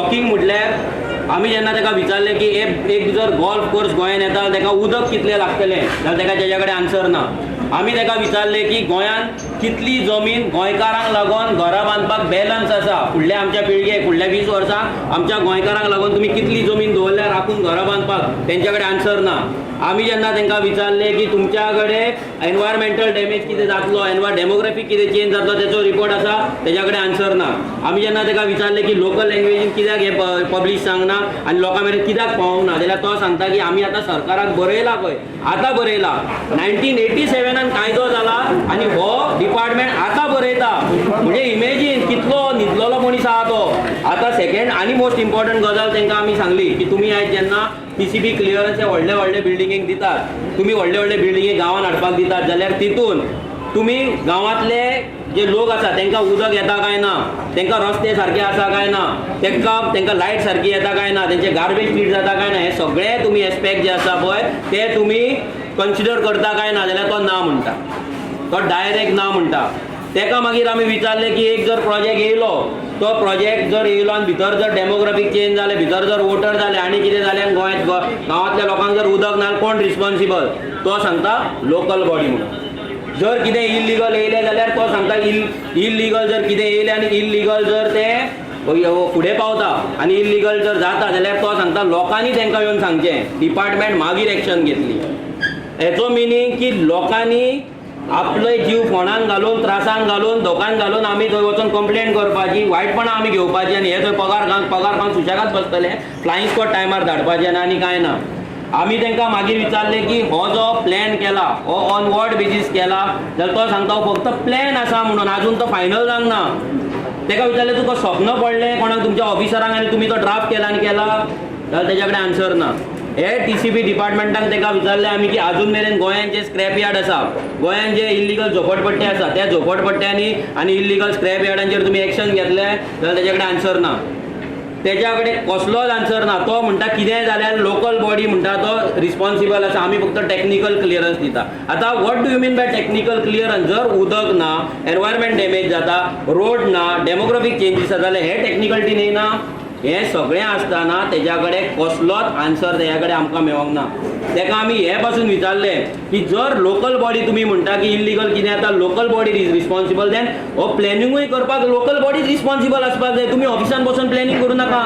Shocking म्हटल्यार आमी जेन्ना ताका विचारलें की एक एक जर गोल्फ कोर्स गोंयांत येता जाल्यार ताका उदक कितलें लागतलें, जाल्यार ताका तेज्या कडेन आन्सर ना. आमी ताका विचारलें की गोंयांत कितली जमीन गोंयकारांक लागून घरां बांदपाक बॅलन्स आसा, फुडल्या आमच्या पिळगेक, फुडल्या 20 वर्सांक आमच्या गोंयकारांक लागून तुमी कितली जमीन दवरल्या राखून घरां बांदपाक, तेंच्या कडेन आन्सर ना. आमी जेन्ना तांकां विचारलें की तुमच्या कडेन एनवायरमेंटल डॅमेज कितें जातलो, डेमोग्राफीक कितें चेंज जातलो, तेचो रिपोर्ट आसा, तेज्या कडेन आन्सर ना. आमी जेन्ना ताका विचारलें की लोकल लँग्वेजीन कित्याक हें पब्लीश जावंक ना आनी लोकां मेरेन कित्याक पावोंक ना, जाल्यार तो सांगता की आमी आतां सरकाराक बरयला पळय. आतां बरयला? 1987नान कायदो जाला आनी हो डिपार्टमेंट आतां बरयता म्हणजे इमेजीन कितलो न्हिदलेलो मनीस आहा तो. आतां सेकंड आनी मोस्ट इम्पॉर्टंट गजाल तांकां आमी सांगली की तुमी आयज जेन्ना टीसीबी क्लियरन्स हे व्हडले व्हडले बिल्डिंगेक दितात, तुमी व्हडले व्हडले बिल्डिंगे गांवांत हाडपाक दितात, जाल्यार तितून तुमी गांवांतले जे लोक आसा तांकां उदक येता काय ना, तांकां रस्ते सारके आसा काय ना, तांकां लायट सारकी येता काय ना, तेंचे गार्बेज ट्रीट जाता काय ना, हे सगळे तुमी एस्पेक्ट जे आसा पळय ते तुमी कन्सिडर करता काय ना, जाल्यार तो ना म्हणटा. तो डायरेक्ट ना म्हणटा. तेका मागीर आमी विचारलें की एक जर प्रोजेक्ट येयलो, तो प्रोजेक्ट जर येयलो आनी भितर जर डेमोग्राफीक चेंज जालें, भितर जर वोटर जाले आनी कितें जालें आनी गोंयांत गांवांतल्या लोकांक जर उदक ना, कोण रिस्पॉन्सिबल? तो सांगता लोकल बॉडी म्हणून. जर कितें इल्लिगल येयलें जाल्यार तो सांगता इल्लिगल जर कितें येयलें आनी इल्लिगल जर ते फुडें पावता आनी इल्लिगल जर जाता जाल्यार तो सांगता लोकांनी तांकां येवन सांगचें, डिपार्टमेंट मागीर एक्शन घेतली. हेचो मिनींग की लोकांनी आपले जीव फोणान घालून, त्रासान घालून, धोकान घालून आमी थंय वचून कंप्लेन करपाची, वायटपणां आमी घेवपाची आनी हे थंय पगार खावन, पगार खावन सुशेगाद बसतले, फ्लायींग स्क्वॉड टायमार धाडपाचे ना आनी कांय ना. आमी तांकां मागीर विचारलें की हो जो प्लॅन केला हो ऑन what basis केला, जाल्यार तो सांगता हो फक्त प्लॅन आसा म्हणून, आजून तो फायनल जावंक ना. ताका विचारलें, तुका स्वप्न पडलें कोणाक तुमच्या ऑफिसरांक आनी तुमी तो ड्राफ्ट केला आनी केला, जाल्यार तेज्या कडेन आन्सर ना. हे टीसीबी डिपार्टमेंटाक ताका विचारलें आमी की आजून मेरेन गोंयांत जे स्क्रॅप यार्ड आसा, गोंयांत जे इल्लिगल झोपडपट्टे आसा, त्या झोपडपट्ट्यांनी आनी इल्लिगल स्क्रॅप यार्डांचेर तुमी एक्शन घेतले, जाल्यार तेज्या कडेन आन्सर ना. तेज्या कडेन कसलोच आन्सर ना. तो म्हणटा कितेंय जाल्यार लोकल बॉडी म्हणटा तो रिस्पॉन्सिबल आसा, आमी फक्त टॅक्निकल क्लियरन्स दिता. आतां what do you mean by technical clearance? जर उदक ना, एनवायरमेंट डॅमेज जाता, रोड ना, डेमोग्राफीक चेंजीस जाता, जाल्यार हे टॅक्निकलिटी न्ही ना? हें सगळें आसतना तेज्या कडेन कसलोच आन्सर तेज्या कडेन आमकां मेळोंक ना. तेका आमी हे पासून विचारलें की जर लोकल बॉडी तुमी म्हणटा की इल्लिगल कितें आतां local body is responsible, then हो प्लॅनिंगूय करपाक लोकल बॉडीज रिस्पॉन्सिबल आसपाक जाय. तुमी ऑफिसान बसून प्लॅनिंग करूं नाका.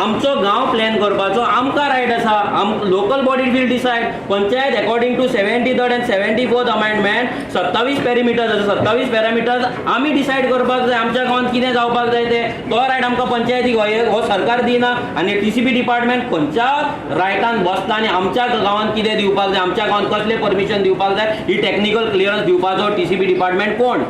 आमचो गांव प्लॅन करपाचो आमकां रायट आसा. आम local body will decide. Panchayat according to 73rd and 74th amendment 27 parameters आसा. 27 पॅरामिटर्स आमी डिसायड करपाक जाय आमच्या गांवांत कितें जावपाक जाय तें. तो रायट आमकां पंचायतीक हो सरकार दिना आनी टीसीबी डिपार्टमेंट खंयच्या रायटान बसता आनी आमच्या गांवांत कितें दिवपाक जाय, आमच्या गांवांत कसलें परमिशन दिवपाक जाय, ही टॅक्निकल क्लियरन्स दिवपाचो टीसीबी डिपार्टमेंट कोण?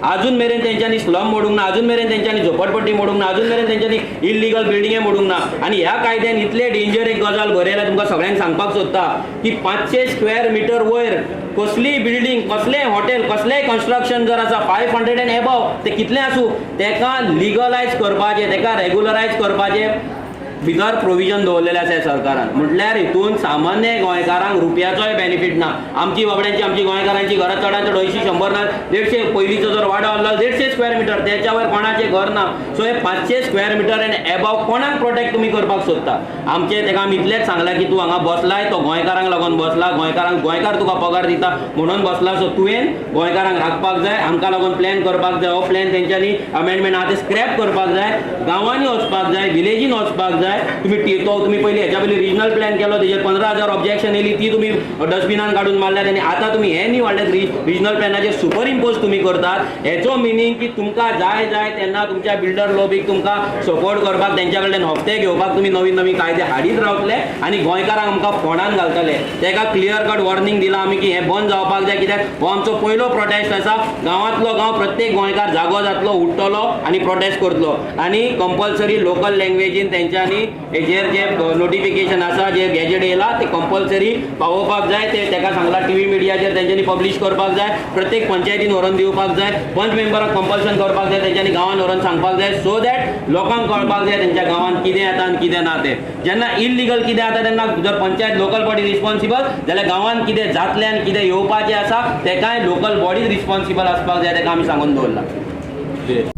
अजून मेरेन तेंच्यांनी स्लम मोडूंक ना, अजून मेरेन तेंच्यांनी झोपडपट्टी मोडूंक ना, अजून मेरेन तेंच्यांनी इल्लिगल बिल्डिंगे मोडूंक ना. आनी ह्या कायद्यान इतले डेंजर एक गजाल बरयल्या, तुमकां सगळ्यांक सांगपाक सोदता की 500 स्क्वेअर मिटर वयर कसलीय बिल्डींग, कसलेंय हॉटेल, कसलेंय कन्स्ट्रक्शन जर आसा 500 एंड एबव, ते कितलें आसूं, तेका लिगलायज करपाचें, तेका रेगुलरायज करपाचें भितर प्रोविजन दवरलेलें आसा सरकारान. म्हटल्यार हितून सामान्य गोंयकारांक रुपयाचोय बेनिफीट ना. आमची बाबड्यांची, आमची गोंयकारांची घरां चडांत चड 80, 100 ना 150. पयलींचो जर वाडो आसलो 150 स्क्वेअर मिटर, त्याच्या वयर कोणाचें घर ना. सो हे 500 स्क्वेअर मिटर एंड एबव कोणाक प्रोटेक्ट तुमी करपाक सोदता? आमचे तेका आमी इतलेंच सांगलां की तूं हांगा बसलाय तो गोंयकारांक लागून बसला. गोंयकारांक, गोंयकार तुका पगार दिता म्हणून बसला. सो तुवें गोंयकारांक राखपाक जाय, आमकां लागून प्लॅन करपाक जाय. हो प्लॅन तेंच्यांनी अमेंडमेंट आहा ते स्क्रॅप करपाक जाय, गांवांनी वचपाक जाय, विलेजीन वचपाक जाय. तुमी तो तुमी पयलीं हेच्या पयलीं रिजनल प्लॅन केलो, तेजेर 15,000 ऑब्जेक्शन येयली, ती तुमी डस्टबिनान काडून मारल्यात आनी आतां तुमी हें न्ही वाडल्यात रिजनल प्लॅनाचेर सुपर इम्पोज तुमी करतात. हेचो मिनींग की तुमकां जाय जाय तेन्ना तुमच्या बिल्डर लॉबीक तुमकां सपोर्ट करपाक, तेंच्या कडल्यान हप्ते घेवपाक तुमी नवीन नवीन कायदे हाडीत रावतले आनी गोंयकारांक आमकां फोंडान घालतले. तेका क्लियर कट वॉर्निंग दिलां आमी की हें बंद जावपाक जाय, कित्याक हो आमचो पयलो प्रोटेस्ट आसा. गांवांतलो गांव प्रत्येक गोंयकार जागो जातलो, उठ्ठलो आनी प्रोटेस्ट करतलो. आनी कंपल्सरी लोकल लँग्वेजीन तेंच्यांनी हेजेर जे नोटिफिकेशन आसा, जे गॅजेट येयला ते कंपल्सरी पावोवपाक जाय. ते तेका सांगला, टीव्ही मिडियाचेर तेंच्यांनी पब्लीश करपाक जाय, प्रत्येक पंचायतीन व्हरोन दिवपाक जाय, पंच मेंबराक कंपल्शन करपाक जाय, तेंच्यांनी गांवान व्हरोन सांगपाक जाय, सो that लोकांक कळपाक जाय तेंच्या गांवांत कितें येता आनी कितें ना तें. जेन्ना इल्लिगल कितें जाता तेन्ना जर पंचायत लोकल बॉडी रिस्पॉन्सिबल जाल्यार गांवांत कितें जातलें आनी कितें येवपाचें आसा तेकाय लोकल बॉडीज रिस्पॉन्सिबल आसपाक जाय. तेका आमी सांगून दवरलां.